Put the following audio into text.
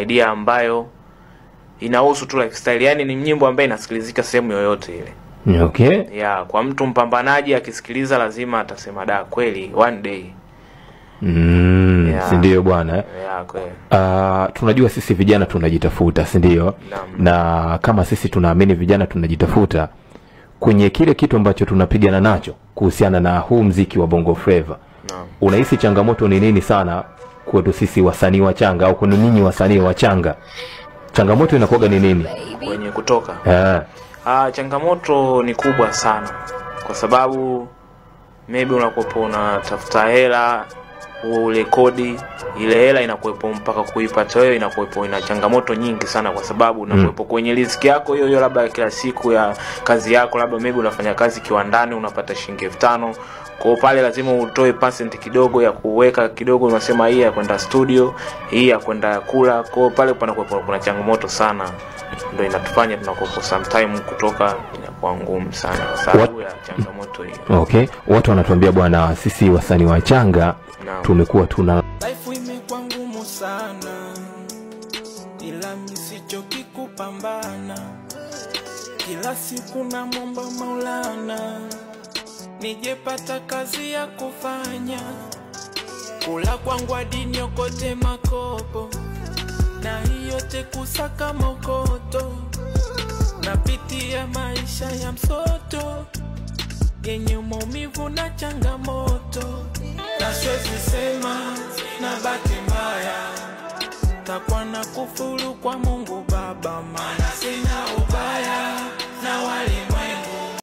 Idea ambayo inahusu tu lifestyle, yani ni nyimbo ambayo inasikilizika sehemu yoyote ile. Okay. Ya, kwa mtu mpambanaji akisikiliza lazima atasema da, kweli one day. Yeah. Si ndio bwana? Ya, kweli. Tunajua sisi vijana tunajitafuta, si ndio? Na kama sisi tunaamini vijana tunajitafuta kwenye kile kitu ambacho tunapigana nacho kuhusiana na huu mziki wa Bongo Flava. Unahisi changamoto ni nini sana kwetu sisi wasanii wachanga au kwenu ninyi wasanii wachanga? Changamoto inakuwa ni nini? Kwenye kutoka. Changamoto ni kubwa sana kwa sababu maybe unakuwa unatafuta hela urekodi, ile hela inakuwepo mpaka kuipata wewe inakuwepo ina changamoto nyingi sana, kwa sababu unakuwepo kwenye riziki yako hiyo hiyo, labda kila siku ya kazi yako, labda maybe unafanya kazi kiwandani unapata shilingi 5000. Kwa pale lazima utoe percent kidogo ya kuweka kidogo, unasema hii ya kwenda studio, hii ya kwenda kula. Kwa pale panakuwepo kuna changamoto sana, ndio inatufanya tunakuwa sometime kutoka inakuwa ngumu sana kwa sababu ya changamoto hiyo. Okay, watu wanatuambia bwana, sisi wasanii wachanga tumekuwa tuna life imekuwa ngumu sana, ila msichoki kupambana. Kila siku namuomba Maulana nijepata kazi ya kufanya, kula kwangu hadi niokote makopo, na yote kusaka mokoto. Napitia maisha ya msoto yenye maumivu na changamoto, na siwezi sema na bahati mbaya, takwa na kufuru kwa Mungu Baba, maana sina ubaya.